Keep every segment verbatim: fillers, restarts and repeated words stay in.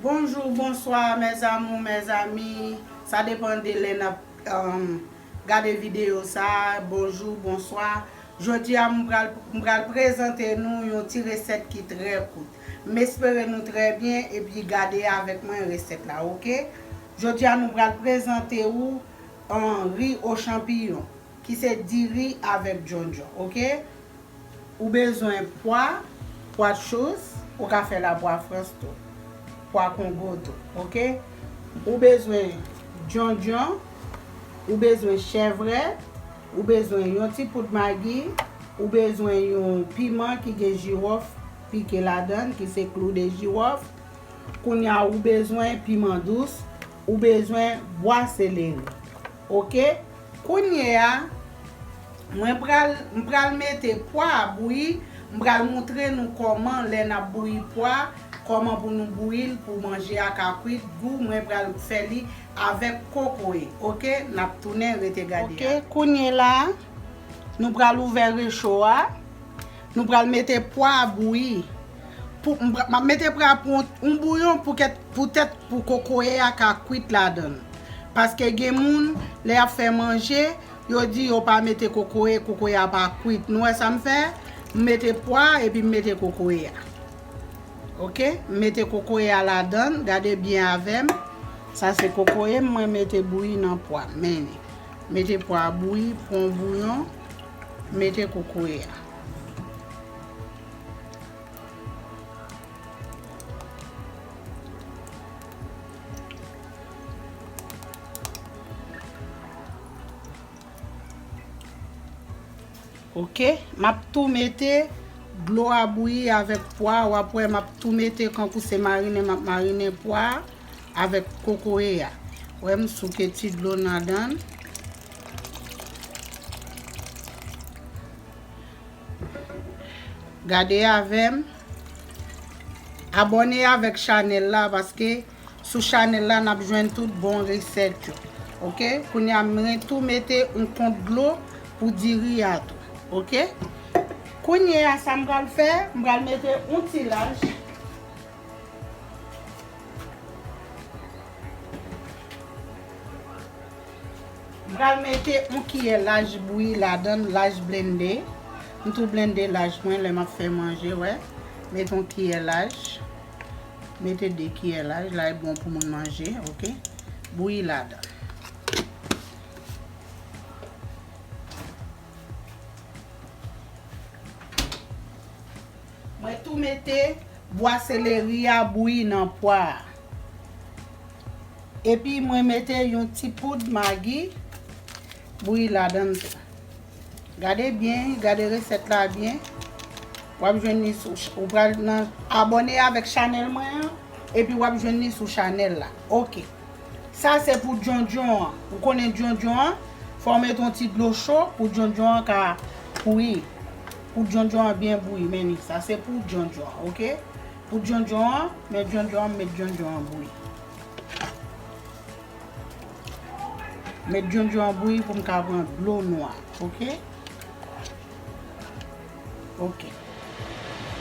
Bonjou, bonswa, mes amours, mes amis. Sa depann de lè n ap, um, gade videyo sa a. Bonjou, bonswa. Jodi a, m pral, m pral prezante nou yon ti resèt ki trè kout. M espere nou trè byen, epi gade avèk mwen resèt la, oke? Jodi a, nou pral prezante ou an ri o chanpiyon, ki se diri avèk djondjon, oke? Ou bezwen pwa, pwa chous, ou ka fè l a pwa frans tou, pwa kongo tou, oke? Ou bezwen djondjon, ou bezwen chèvrèt, ou bezwen yon ti poud magi, ou bezwen yon piman ki gen jiwòf pike ladan l, ki se klou de jiwòf. Kounye a, ou bezwen piman dous, ou bezwen bwa seleri. Oke? Kounye a, mwen pral, m pral mete pwa a bouyi, m pral moutre nou kòman lè n ap bouyi pwa, kòman pou nou bouyi l pou manje a ka kwit, gou mwen pral fè li avèk kokoye. Oke? N ap tounen rete gade. Oke, a. Kounye la, nou pral ouvè recho a, nou pral mete pwa a bouyi. Pou, m pra-, m ap mete pwa a pou yon, yon bouyon pou kèt, poutèt pou kokoye a ka kwit ladan l. Paske gen moun, lè y ap fè manje, yo di yo pa mete kokoye, kokoye a pa kwit. Nou wè sa m fè? M mete pwa a epi m mete kokoye a. Oke? M mete kokoye a ladan l, gade byen avè m. Sa se kokoye m, mwen mete bouyi nan pwa. Men, mete pwa a bouyi, pran bouyon, mete kokoye a. Oke, m ap tou mete dlo a bouyi avèk pwa a, w ap wè m ap tou mete kankou se marinen, m ap marinen pwa a avèk kokoye a. Wè m souke ti dlo nan ladan l. Gade avè m. Abòne avèk chanèl la paske sou chanèl la n ap jwenn tout bon resèt yo. Oke? Kounye a m tou mete yon kont dlo pou diri a tou. Oke? Kounye a sa m pral fè, m pral mete yon ti laj. M pral mete yon kiyè laj bouyi ladan l, laj blende. M tou blende laj mwen lè m ap fè manje, wè. Mete yon kiyè laj. Mete de kiyè laj, laj bon pou moun manje, oke. Bouyi ladan. Mwen tou mete bwa seleri a bouyi nan pwa a. Epi mwen mete yon ti poud magi bouyi ladan l tou. Gade byen, gade resèt la byen. W ap jwenn li sou ch-, ou pral nan abòne avèk chanèl mwen an, epi w ap jwenn li sou chanèl la. Oke. Sa se pou djondjon an. Ou konnen djondjon an, fò w mete yon ti dlo cho pou djondjon an ka bouyi. Pou djondjon an byen bouyi, men li. Sa se pou djondjon an, oke? Pou djondjon an, men djondjon an, m met djondjon an bouyi. Met djondjon an bouyi pou m ka pran dlo nwa, oke? Oke.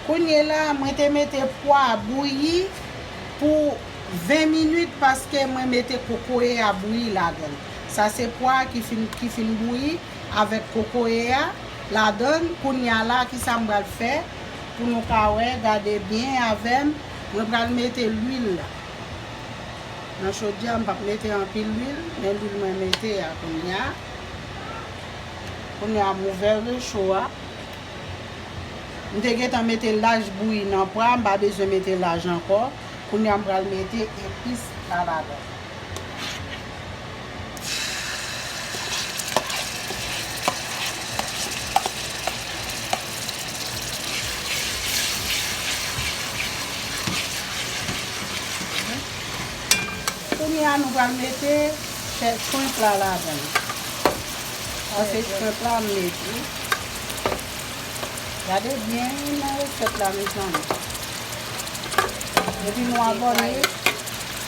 Kounye la, mwen te mete pwa a bouyi pou ven minit paske mwen mete kokoye a bouyi ladan l. Sa se pwa a ki fin, ki fin bouyi avèk kokoye a ladan l. Kounye a la, kisa m pral fè? Pou nou ka wè, gade byen avè m. Mwen pral mete lwil la. Nan chodyè a, m p ap mete anpil lwil, men lwil mwen mete a kounye a. Kounye a, m ouvè recho a. M te gentan mete laj bouyi nan pwa, m pa bezwen mete laj ankò. Kounye a, m pral mete epis la ladan. Kounye a, nou pral mete chè shrimp la ladan l. Sa se shrimp la m mete. Gade byen nan resèt la, mezanmi. Epi nou abòne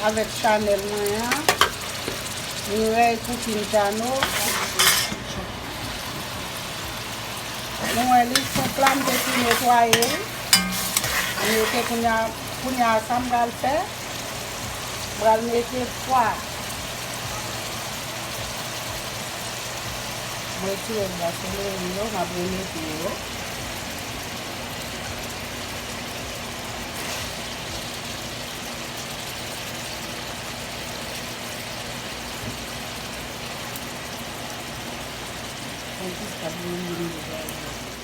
avèk chanèl mwen an, Mireille Cooking Channel. Nou wè li, shrimp la, m te tou netwaye l. M mete kounye a, kounye a, sa m pral fè, Pral mete pwa. Mwen retire bwa seleri yo, m ap remete yo.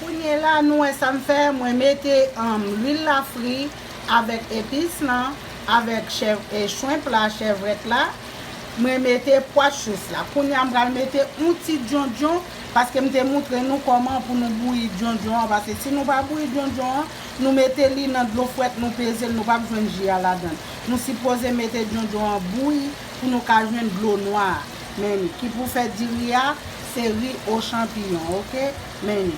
Kounye la, nou wè sa m fè, mwen mete, um, lwil la fri avèk epis lan, avèk chèv, e chwenp la, chèvrèt la. Mwen mete pwa chous la. Kounye a, m pral mete yon ti djondjon, paske m te moutre nou kòman pou nou bouyi djondjon an, paske si nou pa bouyi djondjon an, nou mete li nan dlo frèt, nou peze l, nou p ap jwenn ji a ladan l. Nou sipoze mete djondjon an bouyi pou nou ka jwenn dlo nwa a. Men li, ki pou fè diri a, se ri o chanpiyon, oke? Men li,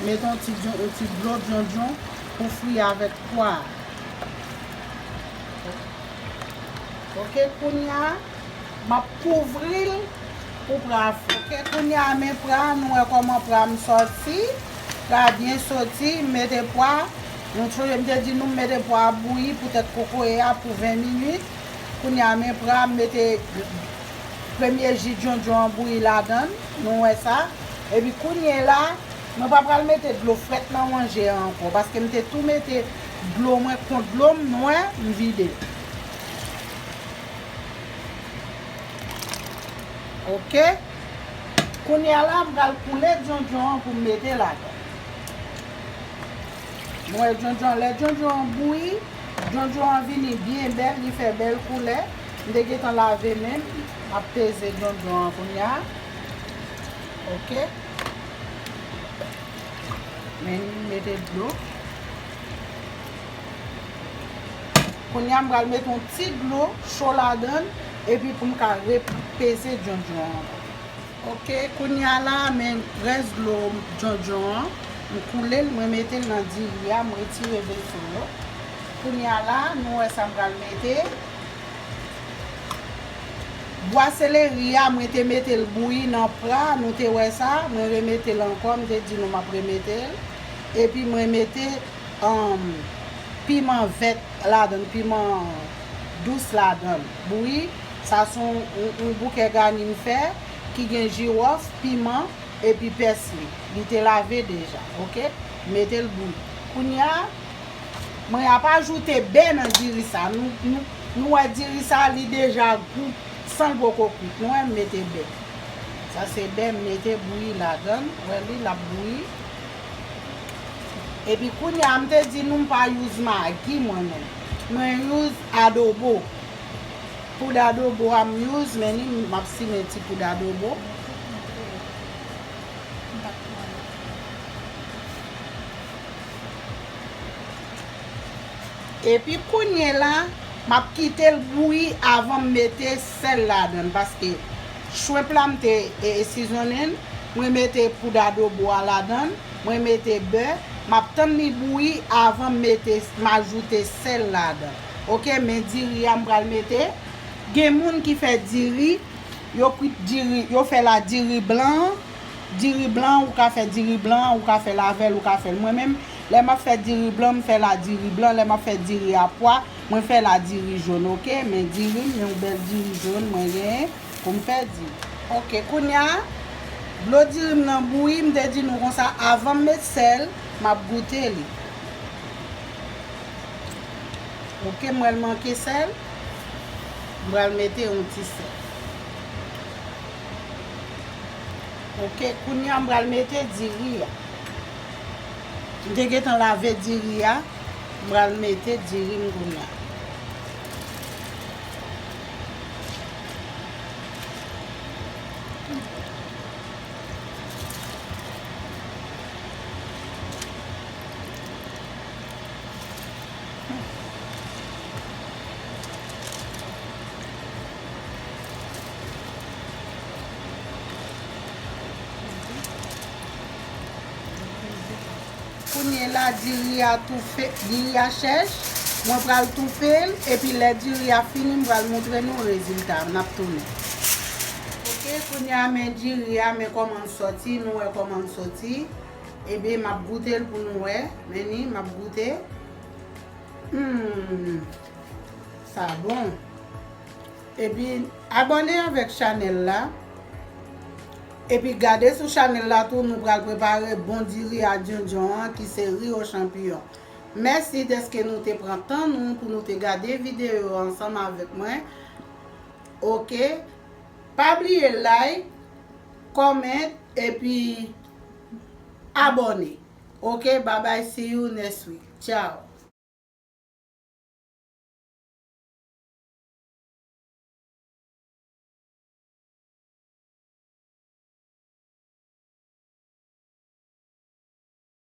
mete yon ti djon-, yon ti dlo djondjon pou fri avèk pwa a. Oke, kounye a, m ap kouvri l pou pra a fri. Oke, kounye a, men pra, nou wè kòman pra m sòti. Pra byen soti, m mete pwa. Nou sonje m te di nou m mete pwa a bouyi poutèt kokoye a pou ven minit. Kounye a, men pra, m mete premye ji djondjon an bouyi ladan l. Nou wè sa. Epi kounye la, mwen pa pral mete dlo frèt nan manje a ankò, paske m te tou mete dlo mwen kont dlo m, nou wè, m vide. Oke. Kounye a la, m pral koule djondjon an pou m mete ladan. Nou wè djondjon, lè djondjon an bouyi, djondjon an vini byen bèl, li fè bèl koulè. M te gentan lave men m, m ap peze djondjon an kounye a. Oke. Men m mete dlo. Kounye a, m pral mete yon ti dlo cho ladan l, epi pou m ka repeze djondjon an ankò. Oke, kounye a la, men rès dlo djondjon an, m koule l, mwen mete l nan diri a, m retire veso yo. Kounye a la, nou wè sa m pral mete. Bwa seleri a, mwen te mete l bouyi nan pra, nou te wè sa, mwen remete l ankò, m te di nou m ap remete l. Epi mwen mete, um, piman vèt ladan l, piman dous ladan l. Bouyi, sa se yon, yon, yon bouke gani m fè ki gen jiwòf, piman, epi pèsli. Li te lave deja, oke? Mete l bouyi. Kounye a, mwen ap ajoute bè nan diri sa. Nou, nou, nou wè diri sa, li deja gou san l poko kwit. Nou wè m mete bè. Sa se bè m mete bouyi ladan l. Wè li, l ap bouyi. Epi kounye a, m te di nou m pa use magi mwen menm. Mwen use adobo. Poud adobo a m use, men ni m ap simen ti poud adobo. Epi kounye la, m ap kite l bouyi avan m mete sèl ladan l, paske shrimp la m te, e, e, seasonnen, mwen mete poud adobo a ladan l, mwen mete bè, m ap tann li bouyi avan m mete, m ajoute sèl ladan. Oke, men diri a m pral mete. Gen moun ki fè diri, yo kwit diri, yo fè la diri blan. Diri blan, ou ka fè diri blan, ou ka fè l avè l, ou ka fè l. Mwen menm, lè m ap fè diri blan, m fè la diri blan. Lè m ap fè diri a pwa, mwen fè la diri jòn, oke? Men diri m, yon bèl diri jòn mwen genyen pou m fè diri. Oke, kounye a, dlo diri m nan bouyi, m te di nou konsa, avan m met sèl, m ap goute li. Oke, m wè l manke sèl. M pral mete yon ti sèl. Oke, kounye a m pral mete diri a. M te gentan lave diri a. M pral mete diri m kounye a. Kounye la, diri a toufe, diri a chèch. Mwen pral toufe l, epi lè diri a fini, m pral montre nou rezilta. N ap tounen. Oke, kounye a, men diri a, men kòman l sòti, nou wè kòman l sòti. Ebyen, m ap goute l pou nou wè. Men ni, m ap goute. Hmm, sa bon. Epi abòne avèk chanèl la. Epi gade sou chanèl la tou, nou pral prepare bon diri a djondjon an ki se ri o chanpiyon. Mèsi dèske nou te pran tan nou pou nou te gade videyo ansanm avèk mwen. Oke. Pa bliye like, comment epi abòne. Oke, bye bye, see you next week. Ciao.